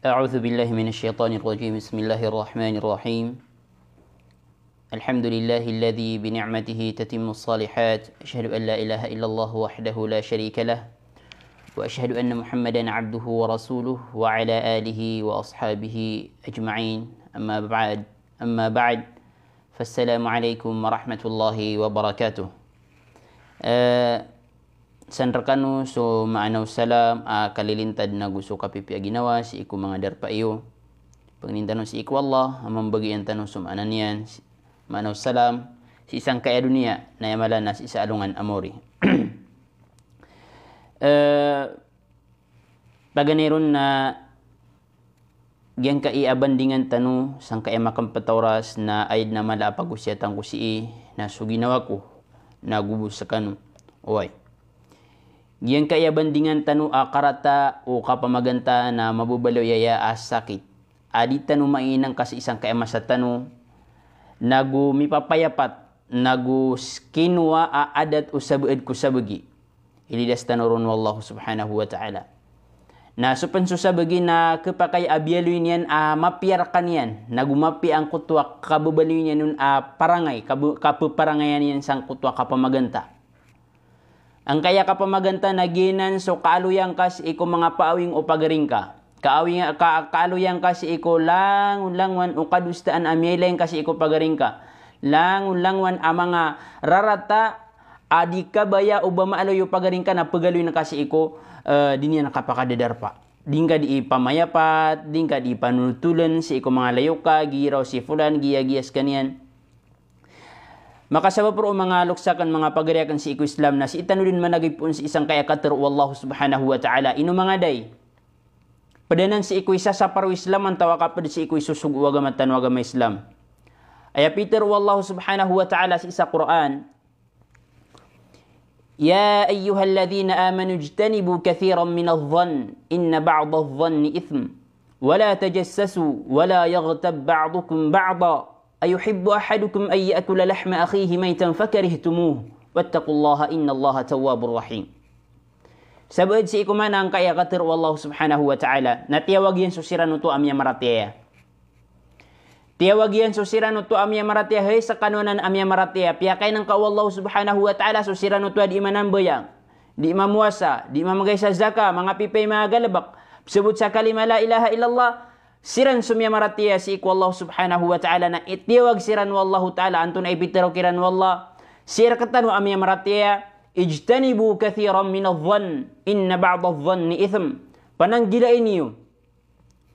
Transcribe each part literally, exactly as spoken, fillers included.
أعوذ بالله من الشيطان الرجيم. بسم الله الرحمن الرحيم. الحمد لله الذي بنعمته تتم الصالحات. أشهد أن لا إله إلا الله وحده لا شريك له. وأشهد أن محمدا عبده ورسوله وعلى آله وأصحابه أجمعين. أما بعد. أما بعد. Fassalamu alaikum warahmatullahi wabarakatuh. Eh, san rekano so maana o salam a kalilintad nago so kapipiya ginawa sii ko manga darpa iyo. Pangnin tano sii ko Allah a mambagian tano so maana niyan, si-, maana o salam, sii sangkaya doniya, na aya mala na sii sa alongan a maori. Eh, paganay ron na giyangkai a bandingan tano sangkai a makempet a oras na aya den a mala a pagosiyatan ko sii na so ginawa ko na go bo sekano. Oway. Giyangkai a bandingan tano a karata o kapamaganta na mababaloy aya a sakit a di tano mainengka sii sangkai a masa tano, nago mipapayapat, nago s-, kinowa a adat o sabaad ko sabagi. Ilidas tano ron o Allah subhanahu wa ta'ala. Na so pen so sabagi na kepakay a biyaloy niyan a mapiya rekaniyan, nago mapiya angkoto a kababaloy niyan on a parangay, kabe-, kapeparangayan iyan sangkoto a kapamaganta. Angkaya kapamaganta na giyanan so kaaloyan ka sii ko manga paawing o pagaring ka. Kaawing, ka-, kaaloyan ka sii ko langon-langowan o kadosaan a miyailay ngka sii ko pagaring ka. Langon-langowan a manga rarata a di kabaya o ba maaloy o pagaring ka na pegaloyn ka sii ko, eh, di niyan kapakadadarpa. Di ngka di ipamayapat, di ngka di ipanotolen sii ko manga layoka, giraw si fulan, giya, giya sekaniyan. Makasabap roo manga lokes aken, manga pagari aken sii ko Islam, na sii tano den managipon sii sangkaya katero o Allah subhanahu wa ta'ala. Ino manga day? Ped anan sii ko isasapar o Islam antawaa ka ped sii ko isosogo o agama tano a agama Islam. Aya pitero o Allah subhanahu wa ta'ala sii sa Qur'an, يا أيها الذين آمنوا اجتنبوا كثيرا من الظن إن بعض الظن إثم ولا تجسسوا ولا يغتب بعضكم بعضا أيحب أحدكم أن يأكل لحم أخيه ميتا فكرهتموه واتقوا الله إن الله تواب رحيم. Sabaad sii ko maana angkaya katero o Allah subhanahu wa ta'ala, na tiyawag iyan so siran oto a miyamaratiyaya. Tiyawag iyan so siran oto a miyamaratiyaya, hay sekano anan a miyamaratiyaya, piyakainengka o Allah subhanahu wa ta'ala so siran oto a di manambayang, di mamowasa, di mamegay sa zaka, manga pipiya i manga galebek, pesebot sa kalima la ilaha illallah, siran so miyamaratiyaya sii ko Allah subhanahu wa ta'ala na itiyawag siran o Allahu ta'ala, antonaa i pitero kiran o Allah, sii rektano a miyamaratiyaya, ijtanibu kathiran minadh dhann, inna ba'dadh dhanni ithm. Pananggilai niyo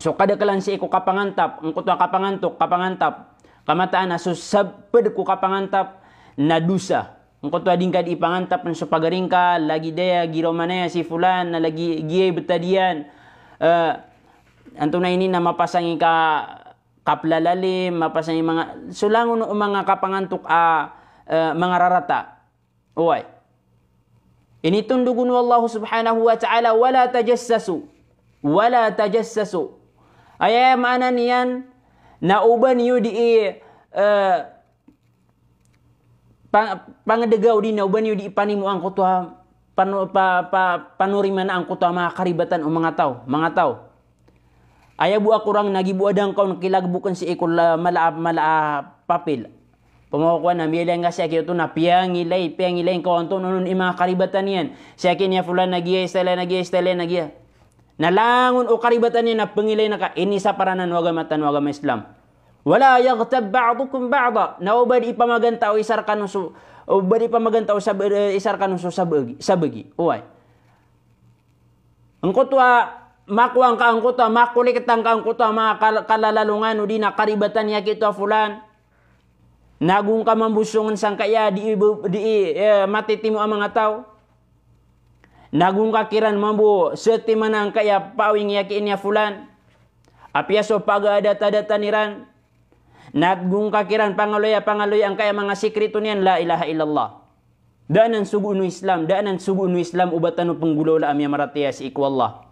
so kadakelan sii ko kapangantap, angkoto a kapangantok, kapangantap. Ka mataan a so sab-, ped ko kapangantap na dosa. Angkoto a di ngka di ipangantapen so pagaring ka, lagid aya giraw man aya si fulan, na lagid giya i betad iyan. Eh, antonaa ini na mapasang i ka-, kaplalalim, mapasang i manga, so langon o manga kapangantok a, eh, manga rarata. Oway. Initondogon o Allah subhanahu wa ta'ala, "Wala tajassasu." Wala tajassasu. Aya maana niyan na oba niyo di i, eh, pa-, pangedegaw di na oba niyo di ipanimo angkoto a pano-, pa-, pa-, panorimana angkoto a manga karibatan o manga taw, manga taw. Aya bo a korang na gibo a dangkaw na kilagboken sii ko la-, mala a, mala a papil. Pamakokowan na miyailay ngka sii aki oto na piyangilay, piyangilay ngka o antonaa on i manga karibatan iyan. Sii aki niya fulan na giya, istala na giya, istala na giya. Na langon o karibatan iyan na pengilay na ka, inisapar anan o agama tano a agama Islam. Wala yaghtab ba'dukum ba'da. Na oba di ipamaganta o isa rekano so, oba di ipamaganta o sab-, eh, isa rekano so sabagi, sabagi. Oway. Angkoto a makowa ngka, angkoto a makolekta ngka, angkoto a manga kal-, kalalalongan odi na karibatan i aki oto a fulan. Na go ngka mambo songen sangkaya di, di, eh, matitimo a manga taw. Na go ngka kiran mambo setiman angkaya paawing i aki ini a fulan. Apiya so pagadat-adatan iran. Na go ngka kiran pangaloya, pangaloya angkaya manga sikreto niyan, la ilaha illallah. Da anan sogoon o Islam, da anan sogoon o Islam o ba tano penggolawla a miyamaratiyaya sii ko Allah.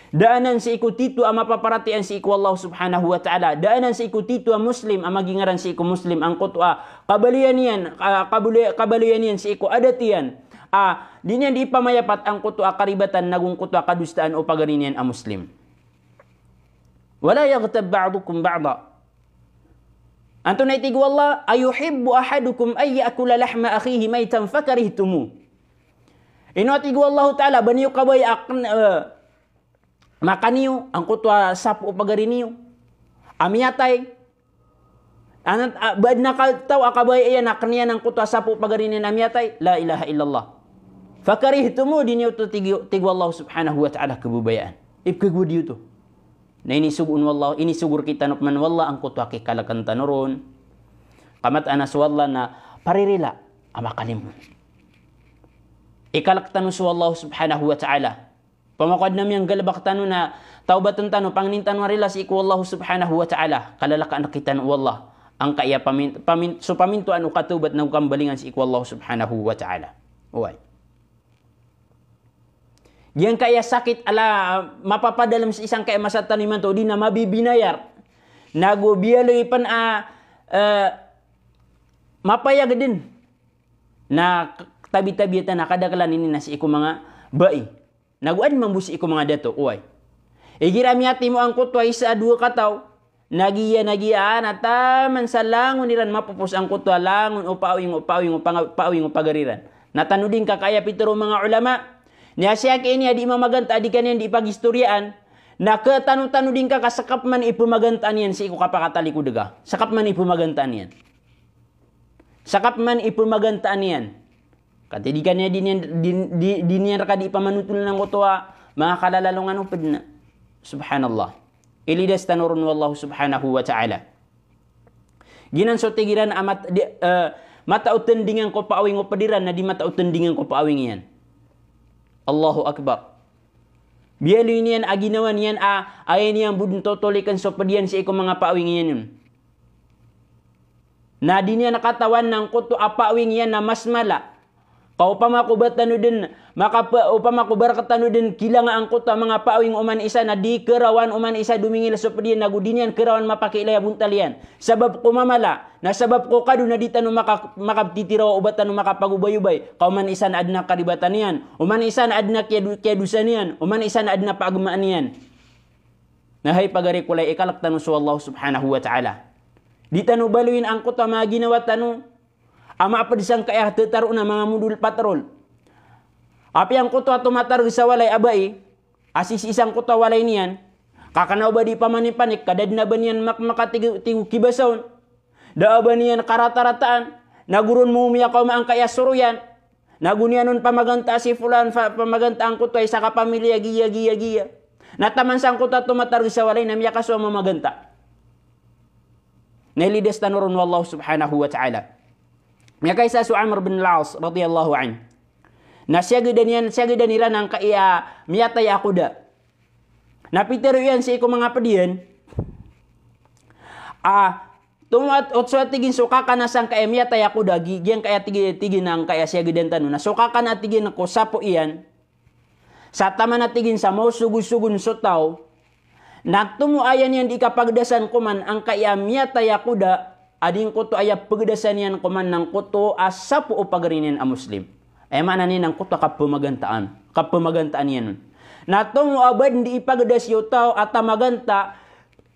Da anan sii ko titho a mapaparatiyaya sii ko Allah subhanahu wa ta'ala. Da anan sii ko titho a Muslim a magingaran sii ko Muslim angkoto a kabaloyan iyan, a, kabaloy-, kabaloyan iyan sii ko adat iyan. A, di niyan di ipamayapat angkoto a karibatan nago angkoto a kadosaan o pagari niyan a Muslim. Wala yaghtab ba'dukum ba'da. Antonaa i tig o Allah, ayuhibbu ahadukum an ya'kula lahma akhihi maytan fakarihtumuh. Ino a tig o Allahu Ta'ala, ba niyo kabaya a kn-, eh, makan iyo angkoto a sapo o pagari niyo a miyatay. Anat-, a, ba adn a ka-, taw a kabaya iyan a kn iyan angkoto a sapo o pagari niyan a miyatay. La ilaha illallah. Fakarihtumuh, di niyo oto tig, tig o Allah subhanahu wa ta'ala khababayaan. Ipkhagowad iyo oto. Na inisogo on o Allah, inisogo rktano pman o Allah angkoto a kikalkn tano ron. Ka mataan a so Allah na paririla a makalimo. Ikalk tano so Allah subhanahu wa ta'ala. Opama ko adn a miyanggalbk tano na tawbatn tano, pangnin tano a rila sii ko Allah subhanahu wa ta'ala, kalalakaan rktano o Allah angkaya pamin-, pamin-, so pamintoan o katawbat nago kambalingan sii ko Allah subhanahu wa ta'ala. Oway. Giyangkaya sakit a la, mapapadalm sii sangkaya masa tano imanto, di na mabibinayar. Nago biyaloy pn a, eh, mapayag dn. Na k-, tabi-tabiya tano a kadaklan ini na sii ko manga bai. Nago adn mambo sii ko manga dato, oway. Igira miyatimo angkoto a isa a dowa kataw, na giya, na giya, na taman sa langon iran mapopos angkoto a langon o paawing, o paawing, o panga-, paawing o pagari ran. Na tanodi ngka ka aya pitharo o manga ulama, na siyaki ini a di mamaganta a di ka niyan di pagistoriyaan, na khatano-tanodi ngka ka ska pman i pmagantaan iyan sii ko kapakatalikod ka. Ska pman i pmagantaan iyan. Ska pman i pmagantaan iyan. Katii di ka niyan, di niyan, di, di, di niyan rka di pamanotol angkoto a manga kalalalongan o pd na. Subhanallah. Ilidas tano ron o Allah subhanahu wa ta'ala. Giyanan so tig iran a mat-, di, eh, mataw tndingan ko paawing o pd iran na di mataw tndingan ko paawing iyan. Allahu Akbar. Biyaloy niyan a ginawa niyan a, aya niyan bo dn totolikn so pd iyan sii ko manga paawing iyan on. Na di niyan katawan na angkoto a paawing iyan na mas mala. Ka opama ko ba tano dn, makapa-, opama ko ba rktano dn kilanga angkoto a manga paawing oman isa na di karawan oman isa domingil so pd iyan nago di niyan karawan mapakiilay a bontal iyan. Sabap ko mamala, na sabap ko kado na di tano maka-, makaptitiraw o ba tano makapagobayobay. Ka oman isa na adn a karibatan iyan, oman isa na adn a kiyado-, kiyadosa niyan, oman isa na adn a paagmaan iyan. Na hay pagari ko lay, ikalk tano so Allah subhanahu wa ta'ala. Di tano baloyin angkoto a manga ginawa tano a mapd sangkaya tataroon a manga modol patrol. Apiya angkoto a tomatarg sa walay a bai a sisii sangkoto a walay niyan, ka kna o ba di pamanipanik, ka da dn a ba niyan mak-, makatigo-, tigo kibasa on. Da a ba niyan karata-rataan, nago ron mo miyakaoma angkaya soroyan, nago niyan on pamagantaa si fulan, fa-, pamagantaa angkoto a isa ka pamilya giya, giya, giya. Na taman sangkoto a tomatarg sa walay na miyakasowa mamaganta. Na ilidas tano ron o Allah subhanahu wa ta'ala. Miyakaisa so Amr bin Al-As radiyallahu anhu. Na siyagadan iyan, siyagadan iran angkaya miyatay a koda. Na pitharo iyan sii ko manga pd iyan a, tomo a, oto so a tig iyan so kakana sangkaya miyatay a koda, gi-, giyangkaya tig i-, tig iyan angkaya siyagadan tano. Na so kakana a tig iyan ko sapo iyan, sa taman a tig iyan sa maosogosogon so taw, na tomo aya niyan di kapagdasan koman angkaya miyatay a koda, a di ngkoto aya pagdasan iyan koman na ngkoto a sapo o pagari niyan a Muslim. Aya maana niyan na ngkoto a kapamagantaan, kapamagantaan iyan on. Na tomo a ba dn di ipagdas iyo taw a tamaganta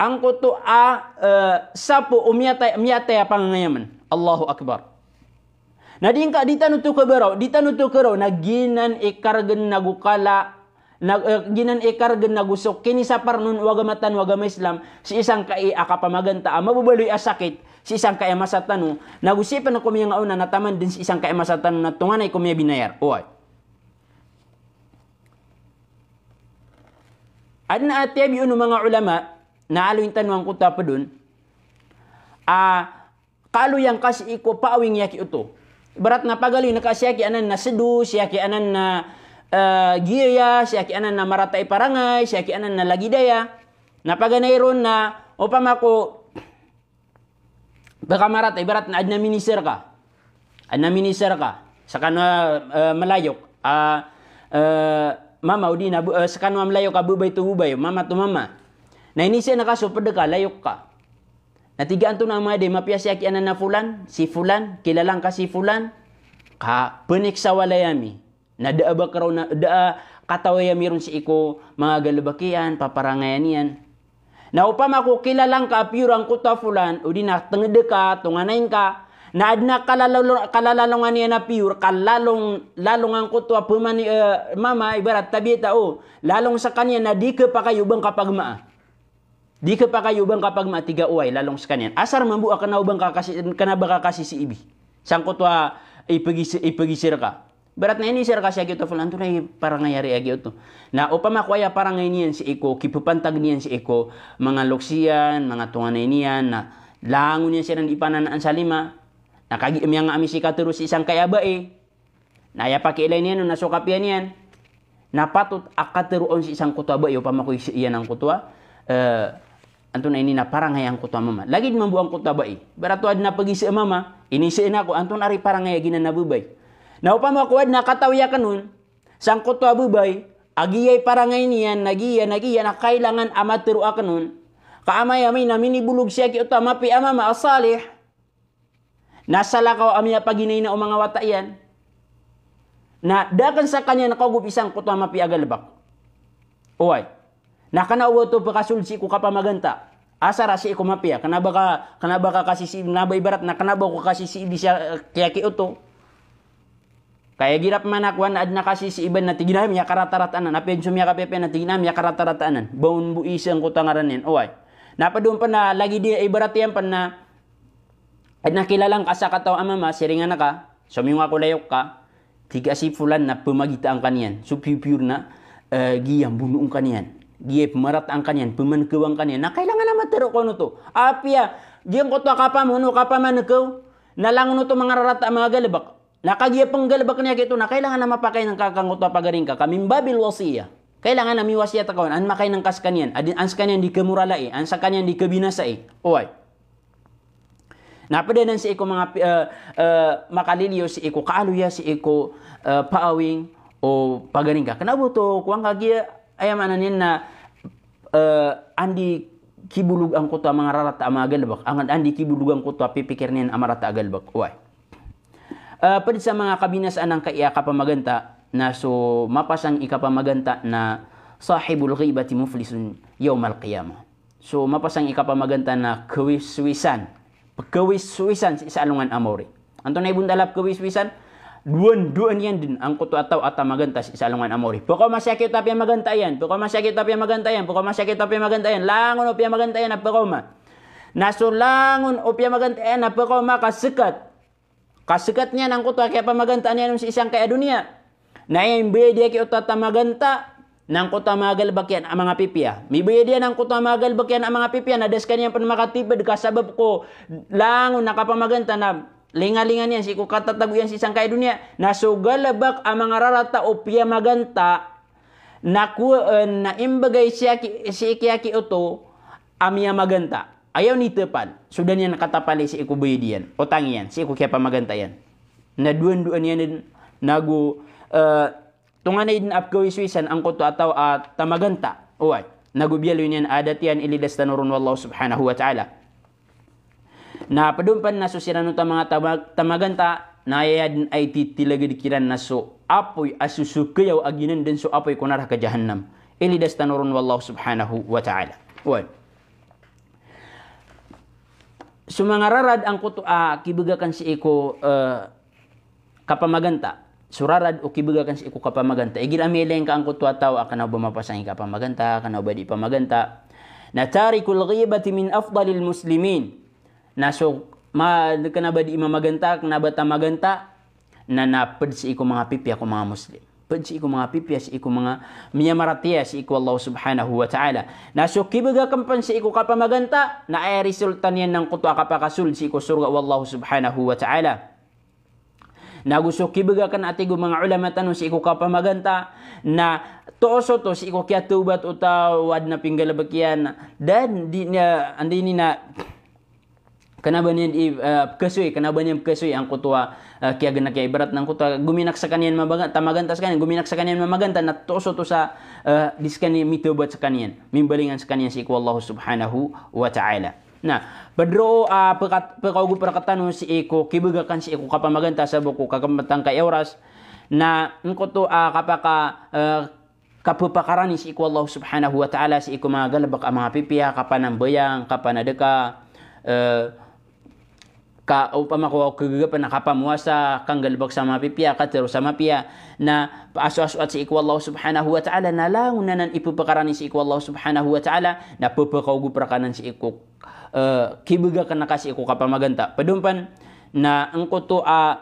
angkoto a, eh, sapo o miyatay, miyatay a pangangayamn. Allahu Akbar. Na di ngka, di tano oto kabaraw, di tano oto karaw, na giyanan i kargn nago kala, na, eh, giyanan i kargn nago so kinisaparn on o agama tano a agama Islam, sii sangkai a kapamaganta a mababaloy a sakit, sii sangkai a masa tano, nago sii pn ko miyangaona na taman dn sii sangkai a masa tano na tonganay ko miyabinayar. Oway. Adn a tiyabi on o manga ulama, na aloyin tano angkoto a pd on, a, kaaloy angka sii ko paawing iyan ki oto. Ibarat na pagaloyin ka siyaki anan na sdo, siyaki anan na, eh, giyaya, siyaki anan na marata i parangay, siyaki anan na lagid aya. Na paganay ron na opama ko pkamarata, ibarat na adn a minisir ka. Adn a minisir ka. Skano a, eh, mlayok. A, eh, mama odi na bo-, eh, skano a mlayok a babay to babay, mama to mama. Na inisian ka so pd ka, layok ka. Na tig a antonaa a madi, mapiya siyaki anan a fulan, si fulan, kilala ngka si fulan, ka pnik sa walay ami. Na da a ba karaw na, da a kataway ami ron sii ko manga galbk iyan, paparangayan iyan. Na opama ko kilala ngka a piyor angkoto a fulan, odi na tenged ka, tonganay ngka, na aden a kalalalo-, kalalalongan iyan a piyor, kalalong, lalong angkoto a pemani, eh, mama, ibarat tabiya ta o, lalong sekaniyan na di kepakay o ba ngka pagmaa. Di kepakay o ba ngka pagmaa, tig a oway, lalong sekaniyan. Asar mambo a kena o ba ngka kasi-, kena ba ka kasisiibi sangkoto a ipegis-, ipegiser ka. Ibarat na inisir ka sii ko fulan, antonaa i parangay ari a giyoto. Na opama ko aya parangay niyan sii ko, kipepantag niyan sii ko manga loks iyan, manga tonganay niyan, na langon iyan siran di pananaan sa lima. Na kagiya miyanga ami sii katero sii sangkai a bai. Na aya pakiilay niyan on na so kapiya niyan. Na patot a katero on sii sangkoto a bai, opama ko isa iyan angkoto a, eh, antonaa ini na parangay angkoto a mama. Lagid mambo angkoto a bai. Ibarat o aden a pegisa a mama, inisaan ako, antonaa ari parangay a giyanan a bebay. Na opama ko aden a katawi aken on sangkoto a bebay a giya i parangay niyan, na giya, na giya, na kailangan a matero aken on. Ka amay-amay na minibolog sii a giyoto a mapiya a mama a salih. Na salakaw a miyapaginayna o manga wata iyan. Na da aken sekaniyan kaogop i sangkoto a mapiya a galebek. Oway. Na kena o ba oto pekasold sii ko kapamaganta. Asar a sii ko mapiya. Kena ba ka, kena ba ka kasisiibi, kena ba ibarat na kena ba ko kasisiibi sii, eh, kiya ki oto. Ka aya girap mana kowan na aden a kasisiiban na tig iyan a miyakarata-rata anan. Apiya den so miyakapiyapiya na tig iyan a miyakarata-rata anan. Ba on bo isa angkoto a ngaran iyan. Oway. Na ped on pen na lagid i ibarat iyan pen na aden a kilala ngka a sakataw a mama, siringan ka, somiyong ako layok ka, tig a si fulan na pemagitaan ka niyan, so piyor-piyor na, eh, giya mbonoon ka niyan, giya pemarataan ka niyan, pemanekewan ka niyan. Na kailangan a matero kon oto. Apiya giyangkoto a kapamono, kapamanekew, na langon oto mangararata a manga galebek. Na kagiya penggalebek niyan a giyoto, na kailangan a mapakaineng ka angkoto a pagari ngka, ka min babil wasiyah. Kailangan a miwasiyat ka on, an makaineng ka sekaniyan, aden, an sekaniyan di kemoralai, an sekaniyan di kebinasai. Oway. Na ped anan sii ko manga pi-, eh, eh, makaliliyo sii ko kaaloya sii ko, eh, paawing o pagari ngka. Kena ba oto kowan ka giya, aya maana niyan na, eh, an di kibolog angkoto a mangararata a manga galebek, an, an di kibolog angkoto a pipikir niyan a marata a galebek. Oway. Eh, ped sa manga kabinasaan angkaya kapamaganta, na so mapasang i kapamaganta na sahibul ghibati muflisun yawmal qiyamah. So mapasang i kapamaganta na kewiswisan. Pekewiswisan sii sa alongan a maori. Antonaa i bontal a pekewiswisan? Dowan-dowan iyan den angkoto a taw a tamaganta sii sa alongan a maori. Pekaoma sii a giyoto a piyamaganta iyan, pekaoma sii a giyoto a piyamaganta iyan, pekaoma sii a giyoto a piyamaganta iyan, langon o piyamaganta iyan a pekaoma. Na so langon o piyamaganta iyan a pekaoma ka sekat. Ka sekat niyan angkoto a kiyapamagantaan iyan on sii sangkai a doniya. Na aya mibaya di a giyoto a tamaganta na angkoto a manga galebek iyan a manga pipiya. Mibaya di a angkoto a manga galebek iyan a manga pipiya, na da sekaniyan pen makatiped ka sabap ko langon a kapamaganta na lingalingan iyan sii ko katatago iyan sii sangkai a doniya. Na so galebek a mangararata o piyamaganta na kowaan, na imbegay sii a ki-, sii kiya ki oto a miyamaganta. Aya on i tepal. So da niyan katapali sii ko bayad iyan, otang iyan, sii ko kiyapamaganta iyan. Na dowan-dowan iyan den, nago, eh, tonganay den a pekewiswisan angkoto a taw a tamaganta. Oway. Nago biyaloy niyan a adat iyan, ilidas tano ron o Allah subhanahu wa ta'ala. Na ped on pen na so siran oto a manga tamag-, tamaganta, na aya den a ititilaged kiran na so apoy a sosokeyaw a giyanan den so apoy ko naraka jahannam. Ilidas tano ron o Allah subhanahu wa ta'ala. Oway. So manga rarad angkoto a kibegakan sii ko, eh, kapamaganta. So rarad o kibegakan sii ko kapamaganta. Igira a miyailay ngka angkoto a taw a kena o ba mapasang i kapamaganta, kena o ba di pamaganta. Na tarikul ghibati min afdalil muslimin. Na so ma-, kena ba di mamaganta, kena ba tamaganta, na, na ped sii ko manga pipiya ko manga Muslim. Ped sii ko manga pipiya, sii ko manga miyamaratiyaya sii ko Allah subhanahu wa ta'ala. Na so kibegakan pen sii ko kapamaganta, na aya resulta niyan angkoto a kapakasold sii ko sorga o Allah subhanahu wa ta'ala. Nago so kibegakan a tig o manga ulama tano sii ko kapamaganta, na toos oto sii ko kiyatawbat o taw a aden a pinggalebek iyan. Dan di niya, anda ini na kena ba niyan i, eh, pekesoy, kena ba niyan pekesoy angkoto a, eh, kiyagenek iyan, ibarat na angkoto a gominak sekaniyan mamaga-, tamaganta sekaniyan, gominak sekaniyan mamaganta, na toos oto sa, eh, di sekaniyan mitawbat sekaniyan, mimbalingan sekaniyan sii ko Allah subhanahu wa ta'ala. Na ped roo a, ah, pekat-, pekaogop rektano sii ko kibegakan sii ko kapamaganta sabap ko kakempet angkaya oras. Na angkoto a, ah, kapaka, eh, kapepakarani sii ko Allah Subhanahu wa Ta'ala, sii ko manga galebek a manga pipiya, kapanambayang, kapanadeka, eh, ka opama ko kegagapen a kapamowasa, kanggalebek sa mapipiya, katero sa mapiya, na paasoasoat sii ko Allah Subhanahu wa Ta'ala, na langon anan ipepakarani sii ko Allah Subhanahu wa Ta'ala, na pepakaogop rekanan sii ko, eh, kibegak na ka sii ko kapamaganta. Pedompen, na angkoto a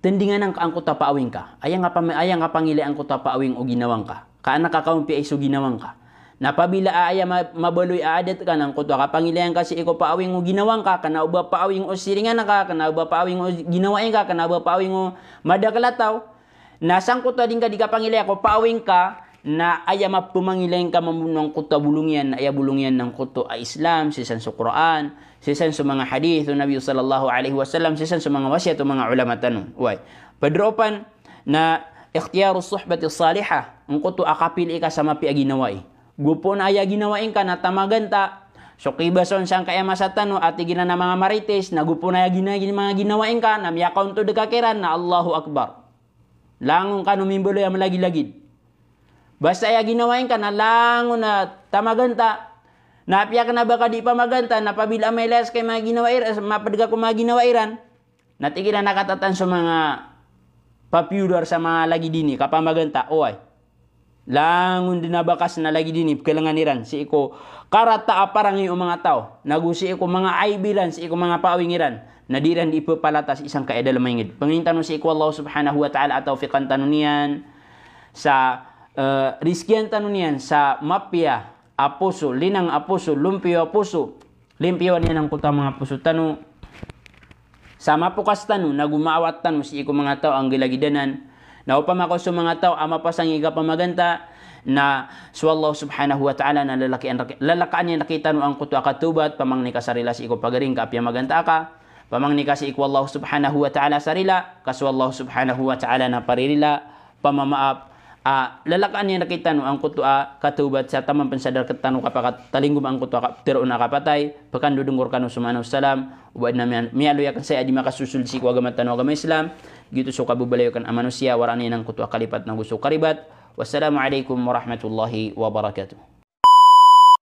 tendingan angka angkoto a paawing ka. Aya nga pam-, aya nga pangilay angkoto a paawing o ginawang ka. Ka anak ka kaompi a iso ginawang ka. Na apabila a aya ma-, mabaloy a adat ka na angkoto a kapangilayan ka sii ko paawing o ginawang ka, kena o ba paawing o siringan ka, kena o ba paawing o ginawaing ka, kena o ba paawing o madakel a taw. Na sangkoto a di ngka di kapangilaya ko paawing ka, na aya mapemangilay ngka mambo angkoto a bolong iyan, na aya bolong iyan na angkoto a Islam, sii san so Qur'an, sii san so manga hadith o Nabi sallallahu alaihi wasallam, sii san so manga wasiyat o manga ulama tano. Oway. Pedropan na ikhtiyarus suhbati salihah, angkoto a kapili ka sa mapiya a ginawai. Gopo na aya ginawaing ka na tamaganta, so kibason sangkaya masa tano, a tig iran a manga marites, na gopo na aya gina-, manga ginawaing ka, na miyakaontod ka kiran, na Allahu Akbar. Langon kano mimbaloy a malagilagid. Basta aya ginawaing ka na langon a tamaganta. Na apiya kena ba ka di pamaganta, na apabila a mailay sa kay manga ginawa ir-, maped ka ko manga ginawa iran. Na tig iran a katatan so manga popular sa manga lagid ini, kapamaganta, oway. Langon den a bakas na lagid ini, pekelengan iran, sii ko karata a parangi o manga taw. Nago sii ko manga aib iran, sii ko manga paawing iran. Na di iran di ipepalata sii sangkaya dalem a inged. Pangnin tano sii ko Allah Subhanahu wa Ta'ala a tawfiqan tano niyan sa, eh, rizkian tano niyan sa mapiya a poso, linang a poso, lompiyo a poso. Limpiyowan iyan angkoto a manga poso tano. Sa mapokas tano, nago maawat tano sii ko manga taw a nggelagidanan. Na opama ko so manga taw a mapasang i kapamaganta, na so Allah Subhanahu wa Ta'ala na lalaki-, lalakaan iyan rekitano angkoto a katawbat, pamangni ka sa rila sii ko pagari ngka a piyamaganta aka. Pamangni ka sii ko Allah Subhanahu wa Ta'ala sa rila, ka so Allah Subhanahu wa Ta'ala na paririla, pamamaap, a, lalakaan iyan rekitano angkoto a katawbat sa taman pen sa da rektano kapakatalingoma angkoto a ka-, teroon a kapatay, pekandodenggo rekano so maana o salam, o ba aden a miya-, miyaaloy aken saya a di makasosold sii ko agama tano a agama Islam, giyoto so kababalayokan a manosiya, waraan iyan angkoto a kalipat nago so karibat. Wassalamu alaikum warahmatullahi wabarakatuh.